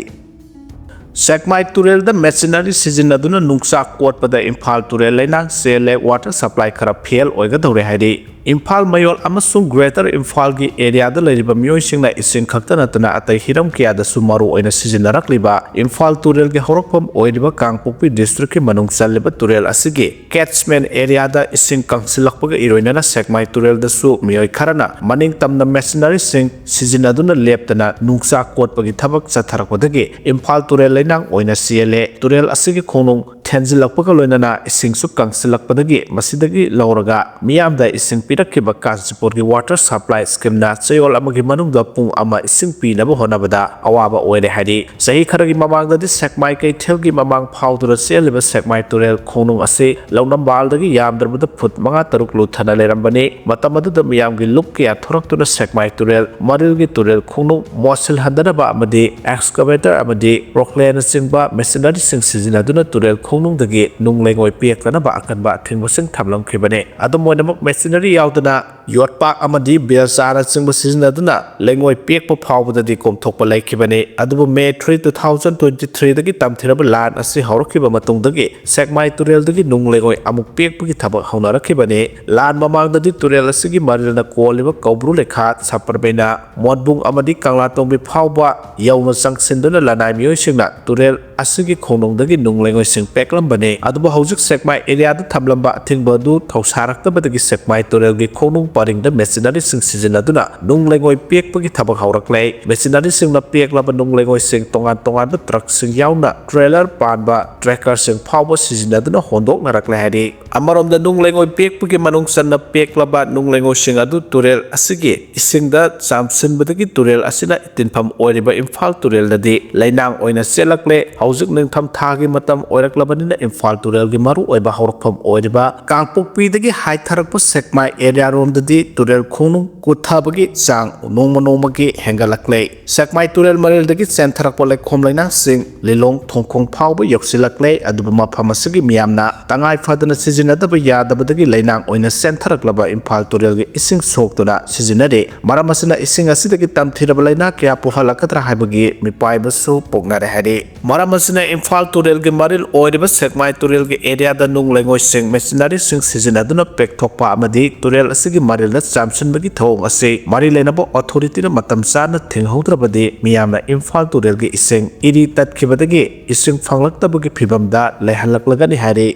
ꯁꯦꯛꯃꯥꯏ ꯇꯨꯔꯦꯜꯗ machinery ꯁꯤꯖꯤꯟꯅꯗꯨꯅ ꯅꯨꯡꯆꯥꯛ ꯀꯣꯠꯄꯗ ꯏꯝꯐꯥꯜ ꯇꯨꯔꯦꯜ ꯂꯩꯅꯥꯡ ꯆꯦꯜꯂꯦ, water supply ꯈꯔ fail ꯑꯣꯏꯒꯗꯧꯔꯦ ꯍꯥꯏꯔꯤ꯫ ꯏꯝꯐꯥꯜ ꯃꯌꯣꯜ ꯑꯃꯁꯨꯡ Greater ꯏꯝꯐꯥꯜꯒꯤ areaꯗ ꯂꯩꯔꯤꯕ ꯃꯤꯑꯣꯏꯁꯤꯡꯅ ꯏꯁꯤꯡ ꯈꯛꯇ ꯅꯠꯇꯅ ꯑꯇꯩ ꯍꯤꯔꯝ ꯀꯌꯥꯗꯁꯨ ꯃꯔꯨ ꯑꯣꯏꯅ ꯁꯤꯖꯤꯟꯅꯔꯛꯂꯤꯕ ꯏꯝꯐꯥꯜ ꯇꯨꯔꯦꯜꯒꯤ ꯍꯧꯔꯛꯐꯝ ꯑꯣꯏꯔꯤꯕ ꯀꯥꯡꯄꯣꯛꯄꯤ districtꯀꯤ ꯃꯅꯨꯡ ꯆꯜꯂꯤꯕ ꯇꯨꯔꯦꯜ ꯑꯁꯤꯒꯤ catchment areaꯗ ꯏꯁꯤꯡ ꯀꯪꯁꯤꯜꯂꯛꯄꯒ ꯏꯔꯣꯏꯅꯅ ꯁꯦꯛꯃꯥꯏ ꯇꯨꯔꯦꯜꯗꯁꯨ ꯃꯤꯑꯣꯏ ꯈꯔꯅ ꯃꯅꯤꯡ ꯇꯝꯅ machineryꯁꯤꯡ ꯁꯤꯖꯤꯟꯅꯗꯨꯅ ꯂꯦꯞꯇꯅ ꯅꯨꯡꯆꯥꯛ ꯀꯣꯠꯄꯒꯤ ꯊꯕꯛ ꯆꯠꯊꯔꯛꯄꯗꯒꯤ ꯏꯝꯐꯥꯜ ꯇꯨꯔꯦꯜ ꯂꯩꯅꯥꯡ ꯑꯣꯏꯅ ꯆꯦꯜꯂꯦ꯫ ꯇꯨꯔꯦꯜ ꯑꯁꯤꯒꯤ ꯈꯣꯡꯅꯨꯡ ꯊꯦꯟꯖꯤꯜꯂꯛꯄꯒ ꯂꯣꯏꯅꯅ ꯏꯁꯤꯡꯁꯨ ꯀꯪꯁꯤꯜꯂꯛꯄꯗꯒꯤ ꯃꯁꯤꯗꯒꯤ ꯂꯧꯔꯒ ꯃꯤꯌꯥꯝꯗ ꯏꯁꯤꯡ ꯄꯤꯔꯛꯈꯤꯕ ꯀꯥꯟꯆꯤꯄꯨꯔꯒꯤ water supply schemeꯅ ꯆꯌꯣꯜ ꯑꯃꯒꯤ ꯃꯅꯨꯡꯗ ꯄꯨꯡ ꯑꯃ ꯏꯁꯤꯡ ꯄꯤꯅꯕ ꯍꯣꯠꯅꯕꯗ ꯑꯋꯥꯕ ꯑꯣꯏꯔꯦ ꯍꯥꯏꯔꯤ꯫ ꯆꯍꯤ ꯈꯔꯒꯤ ꯃꯃꯥꯡꯗꯗꯤ ꯁꯦꯛꯃꯥꯏ ꯀꯩꯊꯦꯜꯒꯤ ꯃꯃꯥꯡ ꯐꯥꯎꯗꯨꯅ ꯆꯦꯜꯂꯤꯕ ꯁꯦꯛꯃꯥꯏ ꯇꯨꯔꯦꯜ ꯈꯣꯡꯅꯨꯡ ꯑꯁꯤ ꯂꯧꯅꯝꯕꯥꯜꯗꯒꯤ ꯌꯥꯝꯗ꯭ꯔꯕꯗ ꯐꯨꯠ ꯃꯉꯥ ꯇꯔꯨꯛ ꯂꯨꯊꯅ ꯂꯩꯔꯝꯕꯅꯤ꯫ ꯃꯇꯝ ꯑꯗꯨꯗ ꯃꯤꯌꯥꯝꯒꯤ ꯂꯨꯞ ꯀꯌꯥ ꯊꯣꯔꯛꯇꯨꯅ ꯁꯦꯛꯃꯥꯏ ꯇꯨꯔꯦꯜ ꯃꯔꯤꯜꯒꯤ ꯇꯨꯔꯦꯜ ꯈꯣꯡꯅꯨꯡ ꯃꯣꯠꯁꯤꯜꯍꯟꯗꯅꯕ ꯑꯃꯗꯤ excavator ꯑꯃꯗꯤ ꯔꯣꯛꯂꯦꯅꯆꯤꯡꯕ machineryꯁꯤꯡ ꯁꯤꯖꯤꯟꯅꯗꯨꯅ ꯇꯨꯔꯦꯜ ꯈꯣꯡꯅꯨꯡꯗꯒꯤ ꯅꯨꯡ ꯂꯩꯉꯣꯏ ꯄꯦꯛꯇꯅꯕ ꯑꯀꯟꯕ ꯑꯊꯤꯡꯕꯁꯤꯡ ꯊꯝꯂꯝꯈꯤꯕꯅꯤ꯫ ꯑꯗꯨꯝ ꯑꯣꯏꯅꯃꯛ, machinery ꯌꯥꯎꯗꯅ ꯌꯣꯠꯄꯥꯛ ꯑꯃꯗꯤ ꯕꯦꯜꯆꯥꯅꯆꯤꯡꯕ ꯁꯤꯖꯤꯟꯅꯗꯨꯅ ꯂꯩꯉꯣꯏ ꯄꯦꯛꯄ ꯐꯥꯎꯕꯗꯗꯤ ꯀꯣꯝꯊꯣꯛꯄ ꯂꯩꯈꯤꯕꯅꯤ꯫ ꯑꯗꯨꯕꯨ May three, two thousand twenty three ꯗꯒꯤ ꯇꯝꯊꯤꯔꯕ ꯂꯥꯟ ꯑꯁꯤ ꯍꯧꯔꯛꯈꯤꯕ ꯃꯇꯨꯡꯗꯒꯤ ꯁꯦꯛꯃꯥꯏ ꯇꯨꯔꯦꯜꯗꯒꯤ ꯅꯨꯡ ꯂꯩꯉꯣꯏ ꯑꯃꯨꯛ ꯄꯦꯛꯄꯒꯤ ꯊꯕꯛ ꯍꯧꯅꯔꯛꯈꯤꯕꯅꯤ꯫ ꯂꯥꯟ ꯃꯃꯥꯡꯗꯗꯤ ꯇꯨꯔꯦꯜ ꯑꯁꯤꯒꯤ ꯃꯔꯤꯜꯅ ꯀꯣꯜꯂꯤꯕ ꯀꯧꯕ꯭ꯔꯨ ꯂꯩꯈꯥ, ꯁꯄꯔꯕꯦꯅꯥ, ꯃꯣꯠꯕꯨꯡ ꯑꯃꯗꯤ ꯀꯪꯂꯥꯇꯣꯡꯕꯤ ꯐꯥꯎꯕ ꯌꯧꯅ ꯆꯪꯁꯤꯟꯗꯨꯅ ꯂꯅꯥꯏ ꯃꯤꯑꯣꯏꯁꯤꯡꯅ ꯇꯨꯔꯦꯜ ꯑꯁꯤꯒꯤ ꯈꯣꯡꯅꯨꯡꯗꯒꯤ ꯅꯨꯡ ꯂꯩꯉꯣꯏꯁꯤꯡ ꯄꯦꯛꯂꯝꯕꯅꯤ꯫ ꯑꯗꯨꯕꯨ ꯍꯧꯖꯤꯛ ꯁꯦꯛꯃꯥꯏ ꯑꯦꯔꯤꯌꯥꯗ ꯊꯝꯂꯝꯕ ꯑꯊꯤꯡꯕ ꯑꯗꯨ ꯊꯧꯁꯥꯔꯛꯇꯕꯗꯒꯤ ꯁꯦꯛꯃꯥꯏ ꯇꯨꯔꯦꯜꯒꯤ ꯈꯣꯡꯅꯨꯡ ꯄꯔꯤꯡꯗ ꯃꯦꯆꯤꯅꯔꯤꯁꯤꯡ ꯁꯤꯖꯤꯟꯅꯗꯨꯅ ꯅꯨꯡ ꯂꯩꯉꯣꯏ ꯄꯦꯛꯄꯒꯤ ꯊꯕꯛ ꯍꯧꯔꯛꯂꯦ꯫ ꯃꯦꯆꯤꯅꯔꯤꯁꯤꯡꯅ ꯄꯦꯛꯂꯕ ꯅꯨꯡ ꯂꯩꯉꯣꯏꯁꯤꯡ ꯇꯣꯉꯥꯟ ꯇꯣꯉꯥꯟꯕ ꯇ꯭ꯔꯛꯁꯤꯡ ꯌꯥꯎꯅ ꯇ꯭ꯔꯦꯂꯔ ꯄꯥꯟꯕ ꯇ꯭ꯔꯦꯀꯔꯁꯤꯡ ꯐꯥꯎꯕ ꯁꯤꯖꯤꯟꯅꯗꯨꯅ ꯍꯣꯟꯗꯣꯛꯅꯔꯛꯂꯦ ꯍꯥꯏꯔꯤ꯫ ꯑꯃꯔꯣꯝꯗ ꯅꯨꯡ ꯂꯩꯉꯣꯏ ꯄꯦꯛꯄꯒꯤ ꯃꯅꯨꯡ ꯆꯟꯅ ꯄꯦꯛꯂꯕ ꯅꯨꯡ ꯂꯩꯉꯣꯏꯁꯤꯡ ꯑꯗꯨ ꯇꯨꯔꯦꯜ ꯑꯁꯤꯒꯤ ꯏꯁꯤꯡꯗ ꯆꯥꯝꯁꯤꯟꯕꯗꯒꯤ ꯇꯨꯔꯦꯜ ꯑꯁꯤꯅ ꯇꯤꯟꯐꯝ ꯑꯣꯏꯔꯤꯕ ꯏꯝꯐꯥꯜ ꯇꯨꯔꯦꯜꯗꯗꯤ ꯂꯩꯅꯥꯡ ꯑꯣꯏꯅ ꯆꯦꯜꯂꯛꯂꯦ꯫ ꯍꯧꯖꯤꯛ ꯅꯤꯡꯊꯝ ꯊꯥꯒꯤ ꯃꯇꯝ ꯑꯣꯏꯔꯛꯂꯕꯅꯤꯅ ꯏꯝꯐꯥꯜ ꯇꯨꯔꯦꯜꯒꯤ ꯃꯔꯨ ꯑꯣꯏꯕ ꯍꯧꯔꯛꯐꯝ ꯑꯣꯏꯔꯤꯕ ꯀꯥꯡꯄꯣꯛꯄꯤꯗꯒꯤ ꯍꯥꯏꯊꯔꯛꯄ ꯁꯦꯛꯃꯥꯏ ꯑꯦꯔꯤꯌꯥ ꯔꯣꯝꯗꯗꯤ ꯇꯨꯔꯦꯜ ꯈꯣꯡꯅꯨꯡ ꯀꯨꯠꯊꯕꯒꯤ ꯆꯥꯡ ꯅꯣꯡꯃ ꯅꯣꯡꯃꯒꯤ ꯍꯦꯟꯒꯠꯂꯛꯂꯦ꯫ ꯁꯦꯛꯃꯥꯏ ꯇꯨꯔꯦꯜ ꯃꯔꯤꯜꯗꯒꯤ ꯆꯦꯟꯊꯔꯛꯄ ꯂꯩꯈꯣꯝ ꯂꯩꯅꯥꯡꯁꯤꯡ ꯂꯤꯂꯣꯡ ꯊꯣꯡꯈꯣꯡ ꯐꯥꯎꯕ ꯌꯧꯁꯤꯜꯂꯛꯂꯦ꯫ ꯑꯗꯨꯕꯨ ꯃꯐꯝ ꯑꯁꯤꯒꯤ ꯃꯤꯌꯥꯝꯅ ꯇꯉꯥꯏ ꯐꯗꯅ ꯁꯤꯖꯤꯟꯅꯗꯕ ꯌꯥꯗꯕꯗꯒꯤ ꯂꯩꯅꯥꯡ ꯑꯣꯏꯅ ꯆꯦꯟꯊꯔꯛꯂꯕ ꯏꯝꯐꯥꯜ ꯇꯨꯔꯦꯜꯒꯤ ꯏꯁꯤꯡ ꯁꯣꯛꯇꯨꯅ ꯁꯤꯖꯤꯟꯅꯔꯤ꯫ ꯃꯔꯝ ꯑꯁꯤꯅ ꯏꯁꯤꯡ ꯑꯁꯤꯗꯒꯤ ꯇꯝꯊꯤꯔꯕ ꯂꯩꯅꯥ ꯀꯌꯥ ꯄꯣꯛꯍꯜꯂꯛꯀꯗ꯭ꯔꯥ ꯍꯥꯏꯕꯒꯤ ꯃꯤꯄꯥꯏꯕꯁꯨ ꯄꯣꯛꯅꯔꯦ ꯍꯥꯏꯔꯤ꯫ ꯃꯔꯝ ꯑꯁꯤꯅ ꯏꯝꯐꯥꯜ ꯇꯨꯔꯦꯜꯒꯤ ꯃꯔꯤꯜ ꯑꯣꯏꯔꯤꯕ ꯁꯦꯛꯃꯥꯏ ꯇꯨꯔꯦꯜꯒꯤ ꯑꯦꯔꯤꯌꯥꯗ ꯅꯨꯡ ꯂꯩꯉꯣꯏꯁꯤꯡ, ꯃꯦꯆꯤꯅꯔꯤꯁꯤꯡ ꯁꯤꯖꯤꯟꯅꯗꯨꯅ ꯄꯦꯛꯊꯣꯛꯄ ꯑꯃꯗꯤ ꯇꯨꯔꯦꯜ ꯑꯁꯤꯒꯤ ꯃꯔꯤꯜꯗ ꯆꯥꯝꯁꯤꯟꯕꯒꯤ ꯊꯧꯑꯣꯡ ꯑꯁꯤ ꯃꯔꯤ ꯂꯩꯅꯕ ꯑꯣꯊꯣꯔꯤꯇꯤꯅ ꯃꯇꯝ ꯆꯥꯅ ꯊꯤꯡꯍꯧꯗ꯭ꯔꯕꯗꯤ ꯃꯤꯌꯥꯝꯅ ꯏꯝꯐꯥꯜ ꯇꯨꯔꯦꯜꯒꯤ ꯏꯁꯤꯡ ꯏꯔꯤ ꯇꯠꯈꯤꯕꯗꯒꯤ ꯏꯁꯤꯡ ꯐꯪꯂꯛꯇꯕꯒꯤ ꯐꯤꯕꯝꯗ ꯂꯩꯍꯜꯂꯛꯂꯒꯅꯤ ꯍꯥꯏꯔꯤ꯫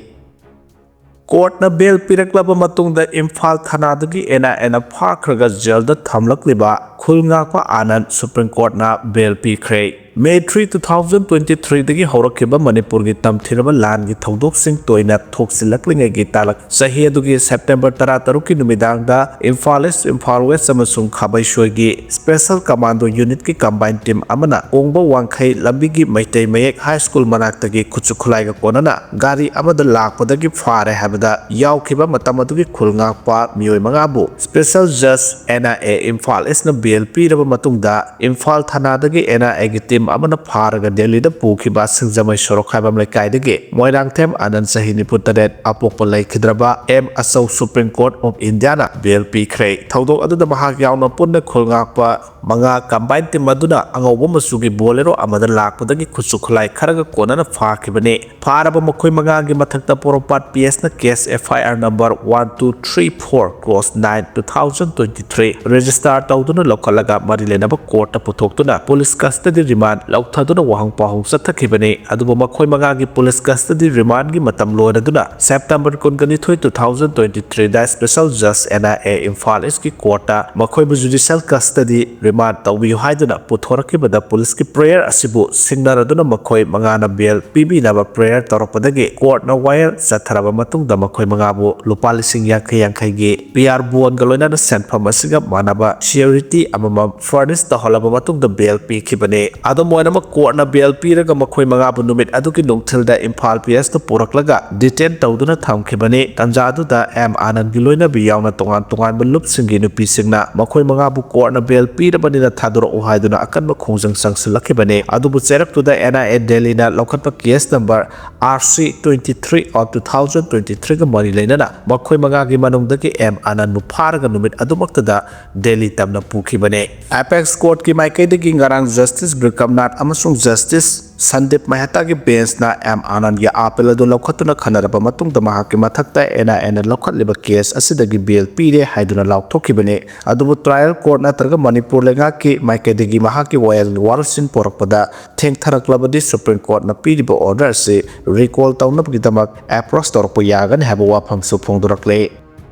ꯀꯣꯔꯠꯅ ꯕꯦꯜ ꯄꯤꯔꯛꯂꯕ ꯃꯇꯨꯡꯗ ꯏꯝꯐꯥꯜ ꯊꯅꯥꯗꯒꯤ ꯑꯦꯟ ꯑꯥꯏ ꯑꯦꯅ ꯐꯥꯈ꯭ꯔꯒ ꯖꯦꯜꯗ ꯊꯝꯂꯛꯂꯤꯕ ꯈꯨꯜ ꯉꯥꯛꯄ ꯑꯥꯅꯟ ꯁꯨꯄ꯭ꯔꯤꯝ ꯀꯣꯔꯠꯅ ꯕꯦꯜ ꯄꯤꯈ꯭ꯔꯦ꯫ May three, two thousand twenty three ꯗꯒꯤ ꯍꯧꯔꯛꯈꯤꯕ ꯃꯅꯤꯄꯨꯔꯒꯤ ꯇꯝꯊꯤꯔꯕ ꯂꯥꯟꯒꯤ ꯊꯧꯗꯣꯛꯁꯤꯡ ꯇꯣꯏꯅ ꯊꯣꯛꯆꯤꯜꯂꯛꯂꯤꯉꯩꯒꯤ ꯇꯥꯂꯛ ꯆꯍꯤ ꯑꯗꯨꯒꯤ ꯁꯦꯞꯇꯦꯝꯕꯔ ꯇꯔꯥꯇꯔꯨꯛꯀꯤ ꯅꯨꯃꯤꯗꯥꯡꯗ ꯏꯝꯐꯥꯜ ꯏꯁ, ꯏꯝꯐꯥꯜ ꯋꯦꯁ ꯑꯃꯁꯨꯡ ꯈꯥꯕꯩꯁꯣꯏꯒꯤ ꯁ꯭ꯄꯦꯁꯦꯜ ꯀꯃꯥꯟꯗꯣ ꯌꯨꯅꯤꯠꯀꯤ ꯀꯝꯕꯥꯏꯟ ꯇꯤꯝ ꯑꯃꯅ ꯀꯣꯡꯕ ꯋꯥꯡꯈꯩ ꯂꯝꯕꯤꯒꯤ ꯃꯩꯇꯩ ꯃꯌꯦꯛ ꯍꯥꯏ ꯁ꯭ꯀꯨꯜ ꯃꯅꯥꯛꯇꯒꯤ ꯈꯨꯠꯁꯨ ꯈꯨꯠꯂꯥꯏꯒ ꯀꯣꯟꯅꯅ ꯒꯥꯔꯤ ꯑꯃꯗ ꯂꯥꯛꯄꯗꯒꯤ ꯐꯥꯔꯦ ꯍꯥꯏꯕꯗ ꯌꯥꯎꯈꯤꯕ ꯃꯇꯝ ꯑꯗꯨꯒꯤ ꯈꯨꯜ ꯉꯥꯛꯄ ꯃꯤꯑꯣꯏ ꯃꯉꯥꯕꯨ ꯁ꯭ꯄꯦꯁꯦꯜ ꯖꯁ ꯑꯦꯟ ꯑꯥꯏ ꯑꯦ ꯏꯝꯐꯥꯜ ꯏꯁꯅ ꯕꯦꯜ ꯄꯤꯔꯕ ꯃꯇꯨꯡꯗ ꯏꯝꯐꯥꯜ ꯊꯅꯥꯗꯒꯤ ꯑꯦꯟ ꯑꯥꯏ ꯑꯦꯒꯤ ꯇꯤꯝ ꯑꯃꯅ ꯐꯥꯔꯒ ꯗꯦꯜꯂꯤꯗ ꯄꯨꯈꯤꯕ ꯁꯤꯡꯖꯃꯩ ꯁꯣꯔꯣꯛꯈꯥꯏꯕꯝ ꯂꯩꯀꯥꯏꯗꯒꯤ ꯃꯣꯏꯔꯥꯡꯊꯦꯝ ꯑꯥꯅꯟꯗ, ꯆꯍꯤ ꯅꯤꯐꯨ ꯇꯔꯦꯠ, ꯑꯄꯣꯛꯄ ꯂꯩꯈꯤꯗ꯭ꯔꯕ ꯑꯦꯝ ꯑꯆꯧ, Supreme Court of Indiaꯅ bail ꯄꯤꯈ꯭ꯔꯦ꯫ ꯊꯧꯗꯣꯛ ꯑꯗꯨꯗ ꯃꯍꯥꯛ ꯌꯥꯎꯅ ꯄꯨꯟꯅ ꯈꯨꯜ ꯉꯥꯛꯄ ꯃꯉꯥ combined team ꯑꯗꯨꯅ ꯑꯉꯧꯕ ꯃꯆꯨꯒꯤ Bolero ꯑꯃꯗ ꯂꯥꯛꯄꯗꯒꯤ ꯈꯨꯠꯁꯨ ꯈꯨꯠꯂꯥꯏ ꯈꯔꯒ ꯀꯣꯟꯅꯅ ꯐꯥꯈꯤꯕꯅꯤ꯫ ꯐꯥꯔꯕ ꯃꯈꯣꯏ ꯃꯉꯥꯒꯤ ꯃꯊꯛꯇ ꯄꯣꯔꯣꯝꯄꯥꯠ P S ꯅ case F I R number one two three four cross nine two thousand twenty three register ꯇꯧꯗꯨꯅ ꯂꯧꯈꯠꯂꯒ ꯃꯔꯤ ꯂꯩꯅꯕ courtꯇ ꯄꯨꯊꯣꯛꯇꯨꯅ police custody remand ꯂꯧꯊꯗꯨꯅ ꯋꯥꯍꯪ ꯄꯥꯎꯍꯪ ꯆꯠꯊꯈꯤꯕꯅꯤ꯫ ꯑꯗꯨꯕꯨ ꯃꯈꯣꯏ ꯃꯉꯥꯒꯤ police custody remandꯒꯤ ꯃꯇꯝ ꯂꯣꯏꯔꯗꯨꯅ September ꯀꯨꯟꯒ ꯅꯤꯊꯣꯏ, two thousand twenty three the special judge N I A Imphal ꯏꯁꯀꯤ courtꯇ ꯃꯈꯣꯏꯕꯨ judicial custody remand ꯇꯧꯕꯤꯌꯨ ꯍꯥꯏꯗꯨꯅ ꯄꯨꯊꯣꯔꯛꯈꯤꯕꯗ policeꯀꯤ prayer ꯑꯁꯤꯕꯨ ꯁꯤꯡꯅꯔꯗꯨꯅ ꯃꯈꯣꯏ ꯃꯉꯥꯅ bail ꯄꯤꯕꯤꯅꯕ prayer ꯇꯧꯔꯛꯄꯗꯒꯤ courtꯅ ꯋꯥꯌꯦꯜ ꯆꯠꯊꯔꯕ ꯃꯇꯨꯡꯗ ꯃꯈꯣꯏ ꯃꯉꯥꯕꯨ ꯂꯨꯄꯥ ꯂꯤꯁꯤꯡ ꯌꯥꯡꯈꯩ ꯌꯥꯡꯈꯩꯒꯤ P R bondꯒ ꯂꯣꯏꯅꯅ ꯁꯦꯟꯐꯝ ꯑꯁꯤꯒ ꯃꯥꯟꯅꯕ surety ꯑꯃꯃꯝ furnish ꯇꯧꯍꯜꯂꯕ ꯃꯇꯨꯡꯗ bail ꯄꯤꯈꯤꯕꯅꯤ꯫ ꯑꯗꯨꯝ ꯑꯣꯏꯅꯃꯛ courtꯅ bail ꯄꯤꯔꯒ ꯃꯈꯣꯏ ꯃꯉꯥꯕꯨ ꯅꯨꯃꯤꯠ ꯑꯗꯨꯒꯤ ꯅꯨꯡꯊꯤꯜꯗ ꯏꯝꯐꯥꯜ P S ꯇ ꯄꯨꯔꯛꯂꯒ detain ꯇꯧꯗꯨꯅ ꯊꯝꯈꯤꯕꯅꯤ꯫ ꯇꯟꯖꯥ ꯑꯗꯨꯗ ꯑꯦꯝ ꯑꯥꯅꯟꯗꯒꯤ ꯂꯣꯏꯅꯕꯤ ꯌꯥꯎꯅ ꯇꯣꯉꯥꯟ ꯇꯣꯉꯥꯟꯕ ꯂꯨꯞꯁꯤꯡꯒꯤ ꯅꯨꯄꯤꯁꯤꯡꯅ ꯃꯈꯣꯏ ꯃꯉꯥꯕꯨ courtꯅ bail ꯄꯤꯔꯕꯅꯤꯅ ꯊꯥꯗꯣꯔꯛꯎ ꯍꯥꯏꯗꯨꯅ ꯑꯀꯟꯕ ꯈꯣꯡꯖꯪ ꯆꯪꯁꯤꯜꯂꯛꯈꯤꯕꯅꯤ꯫ ꯑꯗꯨꯕꯨ ꯆꯩꯔꯛꯇꯨꯗ N I A ꯗꯦꯜꯂꯤꯅ ꯂꯧꯈꯠꯄ case number R C twenty three of two thousand twenty threeꯒ ꯃꯔꯤ ꯂꯩꯅꯅ ꯃꯈꯣꯏ ꯃꯉꯥꯒꯤ ꯃꯅꯨꯡꯗꯒꯤ ꯑꯦꯝ ꯑꯥꯅꯟꯗꯕꯨ ꯐꯥꯔꯒ ꯅꯨꯃꯤꯠ ꯑꯗꯨꯃꯛꯇꯗ ꯗꯦꯜꯂꯤ ꯇꯝꯅ ꯄꯨꯈꯤꯕꯅꯤ꯫ Apex courtꯀꯤ ꯃꯥꯏꯀꯩꯗꯒꯤ ꯉꯔꯥꯡ justice ꯕ꯭ꯔꯤꯀꯝꯅꯥꯊ ꯑꯃꯁꯨꯡ justice ꯁꯟꯗꯤꯞ ꯃꯦꯍꯇꯥꯒꯤ benchꯅ ꯑꯦꯝ ꯑꯥꯅꯟꯗꯒꯤ appeal ꯑꯗꯨ ꯂꯧꯈꯠꯇꯨꯅ ꯈꯟꯅꯔꯕ ꯃꯇꯨꯡꯗ ꯃꯍꯥꯛꯀꯤ ꯃꯊꯛꯇ N I Aꯅ ꯂꯧꯈꯠꯂꯤꯕ case ꯑꯁꯤꯗꯒꯤ bail ꯄꯤꯔꯦ ꯍꯥꯏꯗꯨꯅ ꯂꯥꯎꯊꯣꯛꯈꯤꯕꯅꯤ꯫ ꯑꯗꯨꯕꯨ trial court ꯅꯠꯇ꯭ꯔꯒ ꯃꯅꯤꯄꯨꯔ ꯂꯩꯉꯥꯛꯀꯤ ꯃꯥꯏꯀꯩꯗꯒꯤ ꯃꯍꯥꯛꯀꯤ ꯋꯥꯌꯦꯜꯒꯤ ꯋꯥꯔꯣꯜꯁꯤꯡ ꯄꯨꯔꯛꯄꯗ ꯊꯦꯡꯊꯔꯛꯂꯕꯗꯤ Supreme Courtꯅ ꯄꯤꯔꯤꯕ order ꯑꯁꯤ recall ꯇꯧꯅꯕꯒꯤꯗꯃꯛ approach ꯇꯧꯔꯛꯄ ꯌꯥꯒꯅꯤ ꯍꯥꯏꯕ ꯋꯥꯐꯝꯁꯨ ꯐꯣꯡꯗꯣꯔꯛꯂꯤ꯫